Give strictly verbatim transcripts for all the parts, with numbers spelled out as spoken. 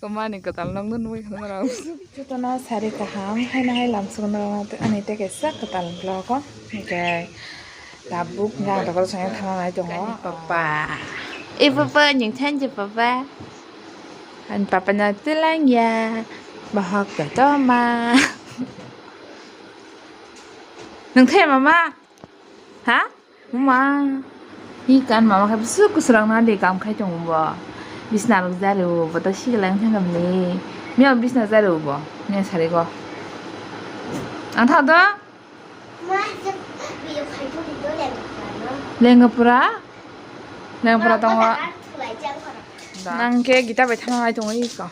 Kwmani kwtal nokno nugwi khna rw. Jotono sari kaham haino hai lamsok no ani tei kaisa kwtal vlog o. Hwnkhe tabuk hwnkhe ang dokoro songya thangna nai tongo. Papa. E papa, nwng thanju papa. Ani papa no twlang ya. Bahok joto ma. Nwng thaya mama? Ha? Mama. Hi kan mama khe bwswk kwswrang na de kam khai tongo bo. Bisna rok jari o, bo to sigilang thang kam ni. Miya bisna jari o bo. Miya sari go. Ang tha do? Lengapura? Lengapura tongo. Nang khe Gita bai thangna nai tongo iko.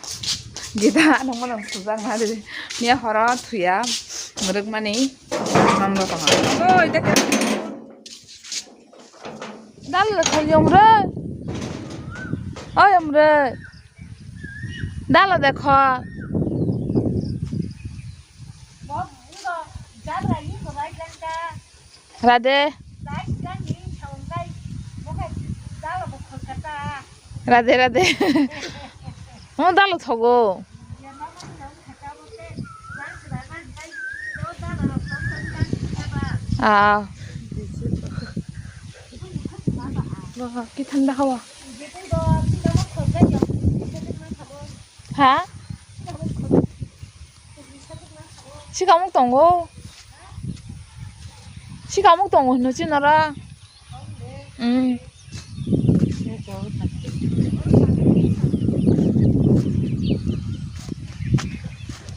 Gita nang mano sujak na de. Miya horo thuya. Muruk mani. Nang do tongo. Oi, dekhe. Dal le khol yom re. Oi, yom re. Dal le dekho. Radhe. Radhe, radhe. Mo dalo thogo. Ah. Wah, ki thanda hawa. Ha? Sikamuk tongo. Sikamuk tongo hino chinara. Mm.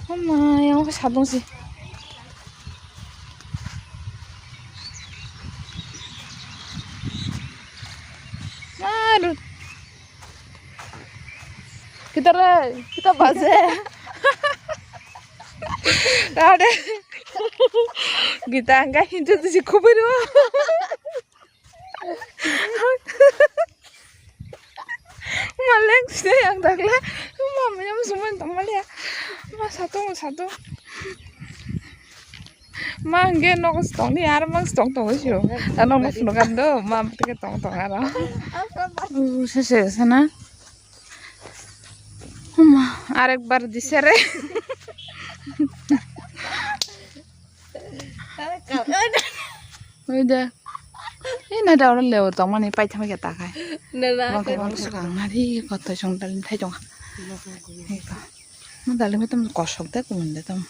Hama, yang sadong si. Aduh. Kita re, kita baje. Ada. Kita angka hintu tu si kubur. Maleng sini yang takle. Mama yang semua tamal ya. Ma satu, satu. Ma hwnkhe nogo se tongdi, aro ma se tong tongo sio. Da nokno phunukha do, ma tike tong tong aro. Uh, se se sana. Huma, arekbar disere. Oi de. Ina da oro lewo tongmani paithakma khe takhai. Nana. Bangkhe bangkhe swkang nari kothai song dal thai tong. Eko. Ma dalwi ma tamo kosok de kumun de tamo.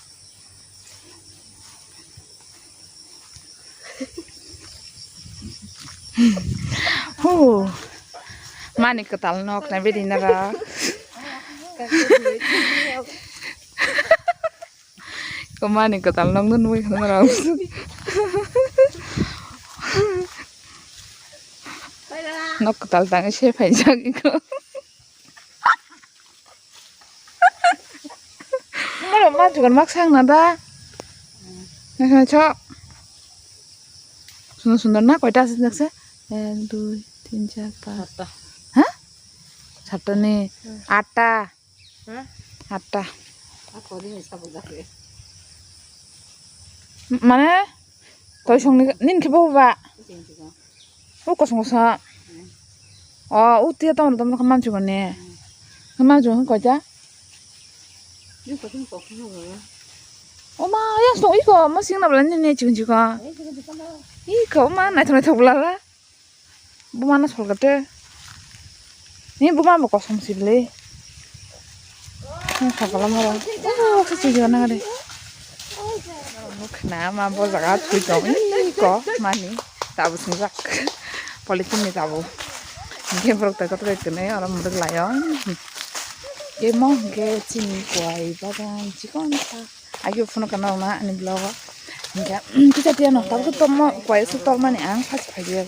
Hu. Mani kwtal nok na bedi nara. Ko mani kwtal nok no nugwi khna rw. Nok kwtal tang se phaijak iko. Mano ma jugan mak sang na da. Nakha cho. Sundor sundor na, koita ase naksa? Ek, dui, tin, char, panch. Satta. Ha? Satta ni. Hmm. Atta. Ha? Atta. Ako din sa bujak. Mane? Toi songni, nin khe bo ba? Jeng jeng. O kosong kosong. O, o tiya tong tong khe manchuk ne. Khe manchuk khe koita? Ni kosong kosong. O ma, ya song iko, mo sing na bla ni ne ching ching ko. Iko ma, naithok naithok bla la. Buma no sol kate. Ni buma bo kosom si bwle. Ni sakala moro. Oh, khachi jona de. Nuk na ma bo jaga thui tong. Iko mani. Tabu singjak. Polythene ni tabu. Hingke borok tai kotor kai tene oro muruk layo. Emo hingke chini kwai bagan chikon sa. Agi phunuk kana ona ani vlog o. Hingke kisa tiya no tabuk tomo kwai su tolmani ang phas phai ya.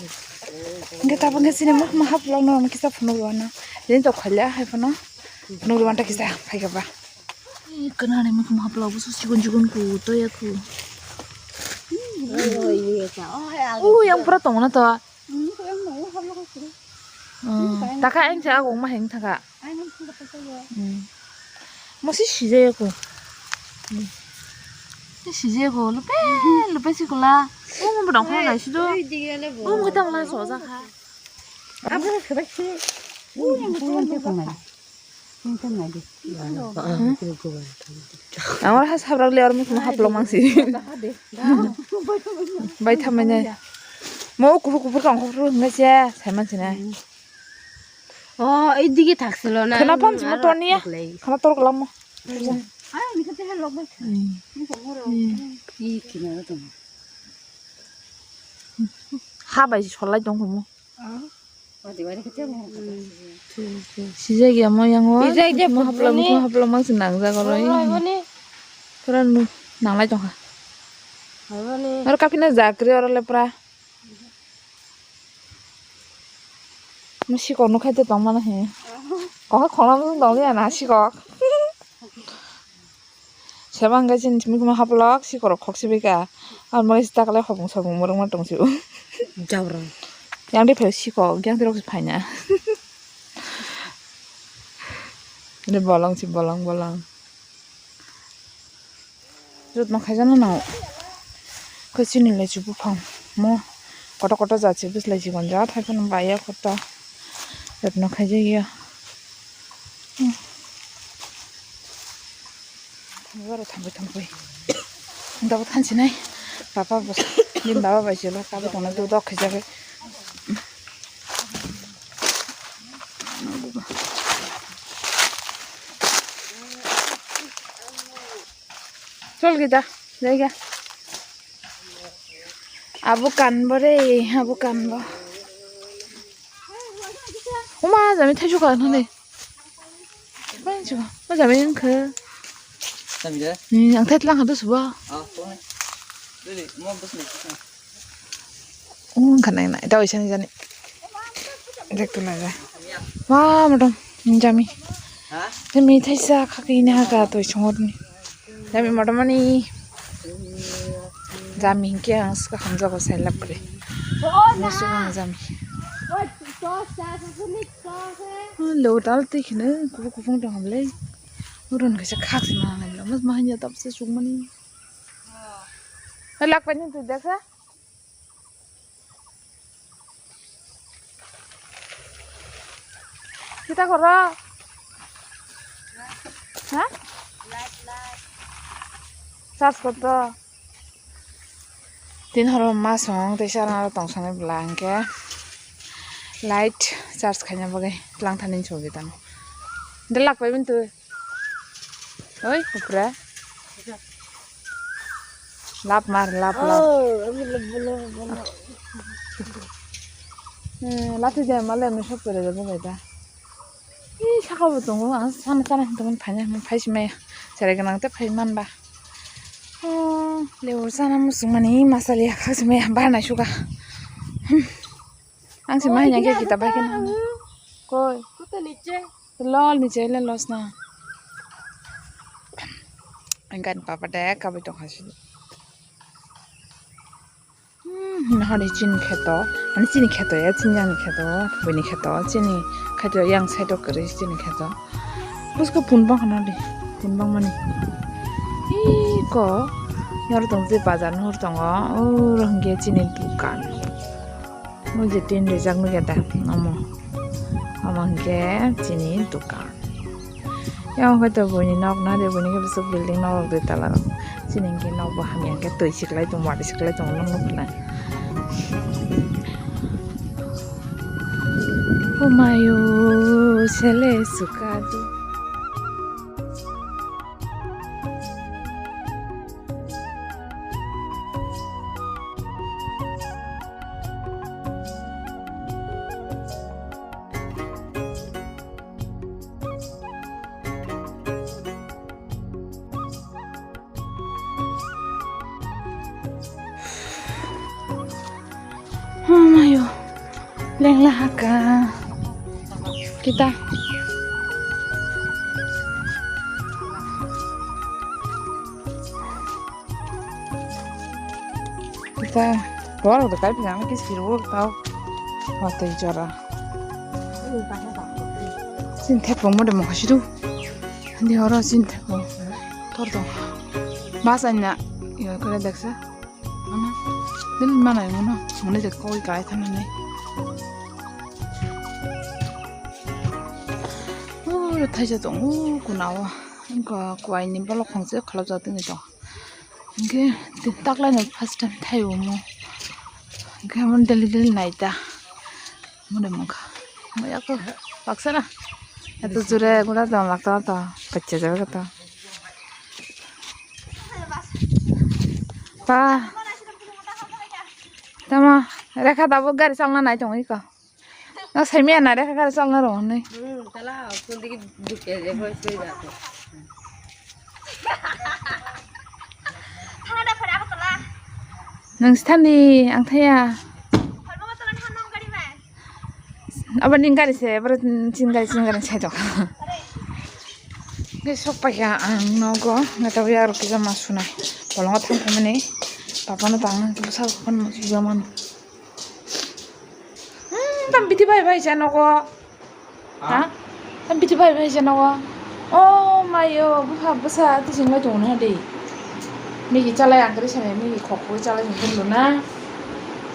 Hingke tabuk hingke chini muk maha vlog no kisa phunuk rwana. Jeni to kholya hai phano. Phunuk rwanta kisa phai kha ba. Ih, kana ni muk maha vlog su chikon chikon ku to ya ku. Oh, yang pura tong na to. Hmm, taka ang cha agong ma heng thaka. Hmm. Mo si sijaya ko. Hmm. Si sijaya ko, lupe, lupe si kula. O mo bodong kha nai sido. O mo kitam la so ja kha. Abo se ba si. O mo bodong kha. Ang oro ha sabrak le oro mukhung haplo mangsi. Bai thamai nai. Mo kuphur kuphur kang kuphur hwnga se sai man sinai. Oh, ei dige thaksilo na. Khana phan simo tor niya. Khana tor kalam mo. Ai, ini kete hello bai. Ih, kina tong. Ha bai solai tong mo. Sijak ya mo yang o. Sijak ya mo hapla mo hapla mang se nang jak oro. Pura nu nang lai tong kha. Oro kapina jakri oro le pura. Mo sikok nu khai te tong mano he. Kok khona mo tong ya na sikok. Seba hwnkhe chini simi khuma haplok sikorok khok sibika. Ang bai sita kwlai hopung sopung mwrwngma tongsi o. Jabra. Yang de phai sikok, yang de rok phaina. De bolong si bolong bolong. Jotno khaijano nang. Khe chini lechu buphang mo koto koto jat se bwslai chikon jat hai phano baiya koto. Jotno khaijak ya. Thangwi oro thangwi thangwi. Dabo thansinai. Papa bo. Bini baba bai chwla kabwi tongnai dudok khaijagwi. Chol gita, jaiga. Abo kanbo re, abo kanbo. Uma, jami thaisu ka nani. Bai chuka, ma jami wngkha. Jami de? Hmm, ang thai tlang hadu suba. Ah, to ne. Dili, mo bus ne. Wngkha nai nai, tao isani jani. Dek tu laga. Wah, madam, jami. Ha? Jami thaisa khakini haka toi chongor ni. Jami madam ani. Jami hinkhe ang suka hamjago sai lab kre. Mo suka ang jami. Lo dal te khine kubu kubung dong hamle. Uron kaisa khak se ma ngai lo. Mas ma hanya tap se suk mani. Lak pani tu dekha. Kita koro. Ha? Charge koto. Tin horo ma song tei sara aro tong sani bwla hwnkhe light charge khaina bagwi tlang thani chogi tamo. Delak pai bini twi. Oi, upre. Lap mar, lap, lap. Oh, ami lap, lap, lap. Eh, lati de male mi sop kore de bogai da. Ih, saka bo tongo, ang sana sana hinta man phanya, phai si maya. Serai ganang te phai man ba. Oh, lewur sana musung mani masali ya khak si maya, ba nai suka. Hmm. Ang si mahanya ke kita bai kena. Koi. Kuta niche. Lol, niche le los na. Ang kan papa de kabai tong hasi. Hmm, nahari chini kheto, mane chini kheto ya, chini yang kheto, buini kheto, chini kheto yang side o kwrwi chini kheto. Busko pun bang hano di, pun bang mani. Iko, yor tong je bazar nuhur tongo, oro hwnkhe chini dukan. Mui je tin rijak nugya da, omo. Omo hwnkhe chini dukan. Yang hwnkhe to buini nok na de, buini khe bwswk building nok rok dui tala rok. Chini hwnkhe nok bo hamya hwnkhe twi siklai tongo, watwi siklai tongo, nuknai. Humayo sele sukadu. Oh mayo, lengla haka. Kita. Kita. Bor da kai pina kis kir bor tau. Watui jora. Sin thepung mo de mo khasidu. Di horo sin thepung. Tor dong. Bas anya. Yo kore deksa. Ama. Din mana yo no. Mone je koi kai thana nai. Oh, Thaisa tongo kunao, wngkha kuaini bolok khongse khalajak tongwi tongo. Hwnkhe taklaino first time thai omo. Hwnkhe omo daily daily naita. Mone mangkha. Maya ko baksa na. Eto jure gura don lakta to. Paccha jabe to. Pa. Tamo, Rekha tabuk gari chalna nai tongo iko. Nang sai maya na Rekha gari chalna rw hwnwi. Hmm, tala, kundi ki duke je koi soi da. Nang sithani ang thaya. Abo ni gari se, abo chin gari, chin gari sai tongo. Hwnkhe sok paikha ang nogo, hwnkhe tabuk yagrok kisa ma sunai. Bolongo thang phaimani, papa no tang nang bwsajwk phano nukjakmani. Hmm, tam bithi bai bai cha nogo. Ha? Tam bithi bai bai cha nogo. Oh mayo, bupha bwsa tising bai tongo na de. Migi chalai ang kari sanai, migi khok khok chalai song tong na.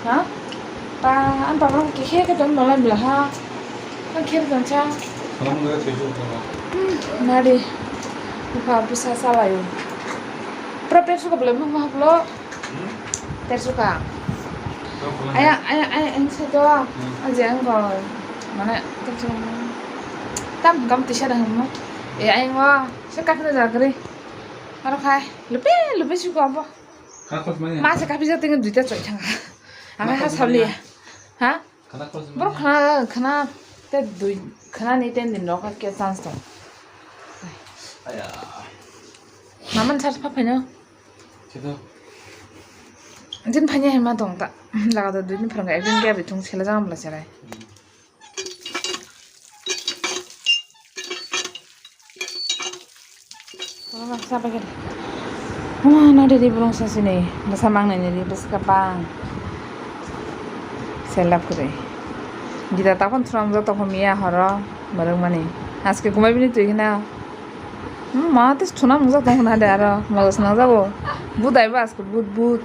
Ha? Pa, ang papa khe khe tong nolai bla ha. Ang khe tong cha. Nadi. Bupha bwsa salaio. Propek suka bla bupha blo. Tersuka. Aya, aya, aya, ang sa to. Aje ang ko. Mana tersu. Tam gam tisa dah mo. E ayang wa. Sa kapna jagre. Aro khai. Lupe, lupe suka bo. Kakos mani. Ma sa kapi jati ngi duita choi thanga. Ang ha sabli. Ha? Kana kos mani. Bro khana khana te dui khana ni ten din rok ke chance tong. Aya. Maman sar pa phaino. Chito. Din phanya hema tong ta. Laga da dui ni phrang ekdin ke bitung sela jang bla serai. Wah, nadi di burung sasini, bwsa mangnani di bwsa kabang. Selap kwrwi. Gita takon thwnam jok tongkha miya horo, mwrwkmani. Aske kumai bini twi khna. Hmm, ma tis thwnam jok tongkha na de aro, mogo swnam jago. Budai ba aske bud bud.